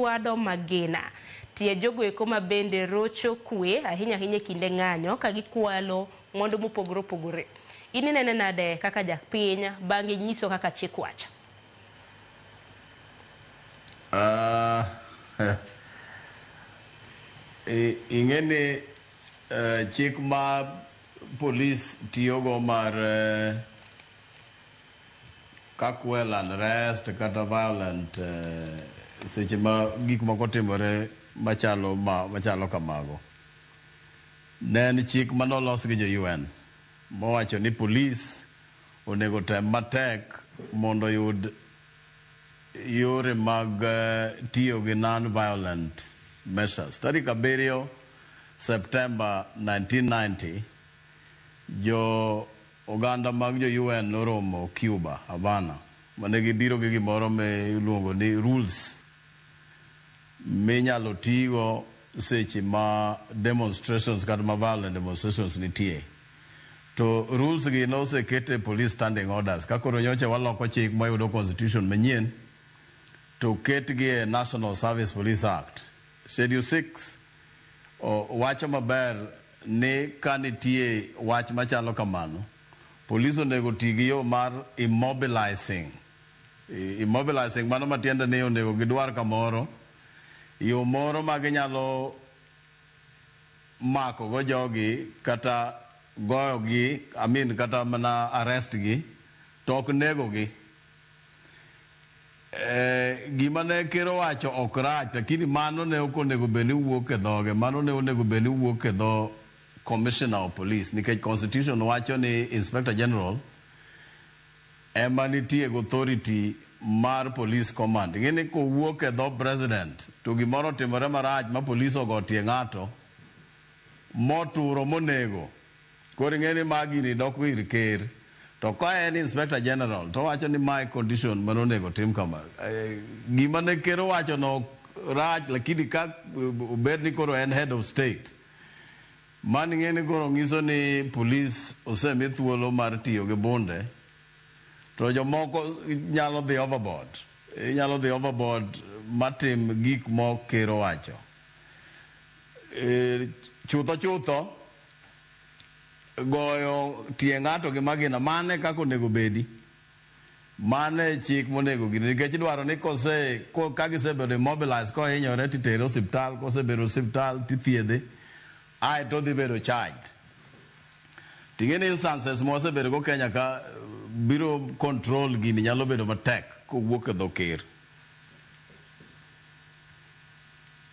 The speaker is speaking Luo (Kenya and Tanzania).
chwado magina. Tie jogo eko ma bende rocho kwe ahinya ahinya e kinde ng'anyo ka gikwalo mwandu mopogore opogore. In inene nade kaka japiny bang'e nyiso kaka chik wacho? Ing'e ni chik ma polis tiyogo mar ka quell unrest kata violent seche ma gik moko timore machalo ma machalo kamago ne en chik manolos gi jo UN mowacho ni polis onego tem matek mondo oyud yore mag tiyo gi non-violent measures. Tarik 7 Septemba 1990 jo oganda mag jo UN noromo Cuba, Havana, mane gibiro gi gimoro miluongo ni rules minyalo tigo seche ma demonstrations kata ma violent demonstrations nitie. To rules gi noseket e police standing orders. Ka koro nyocha waloko chik mayudo constitution manyien to ketgi e National Service Police Act. Schedule 6 wacho maber ni ka nitie wach machalo kamano, polis onego ti gi yo mar immobilizing. Immobilizing mano matiende ni onego gidwar kamoro, yo moro ma ginyalo mako go jogi kata goyo gi, I mean kata mana arrest gi, to ok nego gi. Gima ne ker owacho ok rach, lakini mano ne ok onego bed ni wuok e dhoge, mano ne onego bed ni wuok e dho Commissioner of Police, nikech Constitution wacho ni Inspector General ema nitie gi authority mar police command. Ing'e ni kowuok e dho president to gimoro otimore marach ma police ogo tie ng'ato moturo monego. Koro ing'e ni ma gini dok ir ker. To ka en Inspector General to owacho ni mae condition mane onego tim kama. Gima ne ker owacho no ok rach lakini ka obed ni koro en head of state mano ing'e ni koro nyiso ni police osemi thuolo mar tiyo gi bunde to jomoko nyalo dhi overboard. Inyalo dhi overboard matim gik mok ker owacho. Chutho chutho goyo tie ng'ato gi magina mane kaka onego bedi. Mane chik monego gini nikech idwaro ni kose ka gisebedo immobilized kohinyore titere osiptal kosebedo osiptal tithiedhe ae to odhi bedo charged. Ting'e ni instances mwasebedo go Kenya ka biro control gini nyalo bedo matek kowuok e dho ker.